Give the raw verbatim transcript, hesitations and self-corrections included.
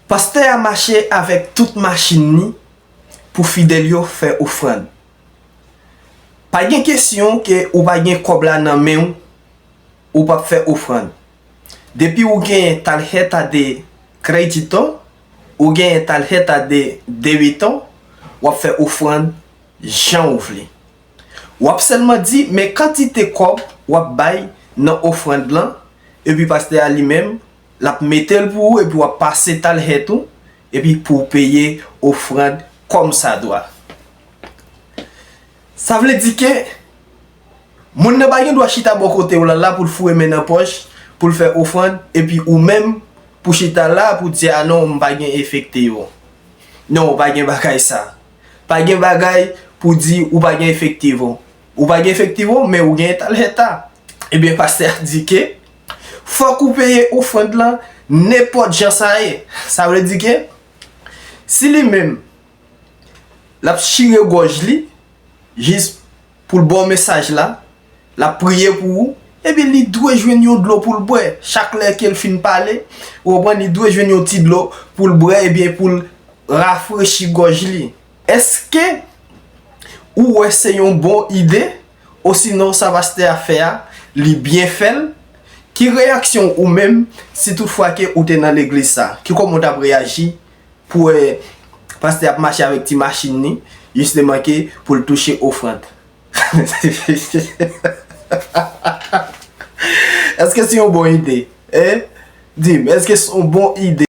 Pastè a mache avèk tout machin li pou fidèl yo fè ofrann. Pa gen kesyon ke ou pa gen kòb la nan men w, ou p ap fè ofrann. Depi ou gen tarjeta de crédito, ou gen tarjeta de débito, w ap fè ofrann jan ou vle. W ap sèlman di men kantite kòb w ap bay nan ofrann lan, epi pastè a li menm, l ap mete l pou ou, epi w ap pase tarjeta ou, epi pou w peye ofrann kòmsadwa. Sa vle di ke moun nan pa gen dwa chita bò kote w la, la pou l foure men nan pòch, pou l fè ofrann, epi ou menm pou chita la pou di, "A non, m pa gen efektivo." Non, pa gen bagay sa. Pa gen bagay pou di ou pa gen efektivo. Ou pa gen efektivo, men ou gen tarjeta. Ebyen, pastè a di ke fòk ou peye ofrann lan nenpòt jan sa ye. Sa vle di ke si li menm, l ap chire gòj li, jis pou l ba w mesaj la, l ap priye pou ou, ebyen, li dwe jwenn yon dlo pou l bwè. Chak lè ke l fin pale, ou konprann, li dwe jwenn yon ti dlo pou l bwè, ebyen, pou l rafrechi gòj li. Èske ou wè se yon bon ide? Osinon, sa pastè a fè a, li byen fè l? Ki reyaksyon ou menm, si toutfwa ke ou te nan legliz sa? Ki kòman ou t ap reyaji pou wè pastè ap mache avèk ti machin li, jisteman ke pou l touche ofrann? Èske se yon bon ide? Hein? Di m, èske se yon bon ide?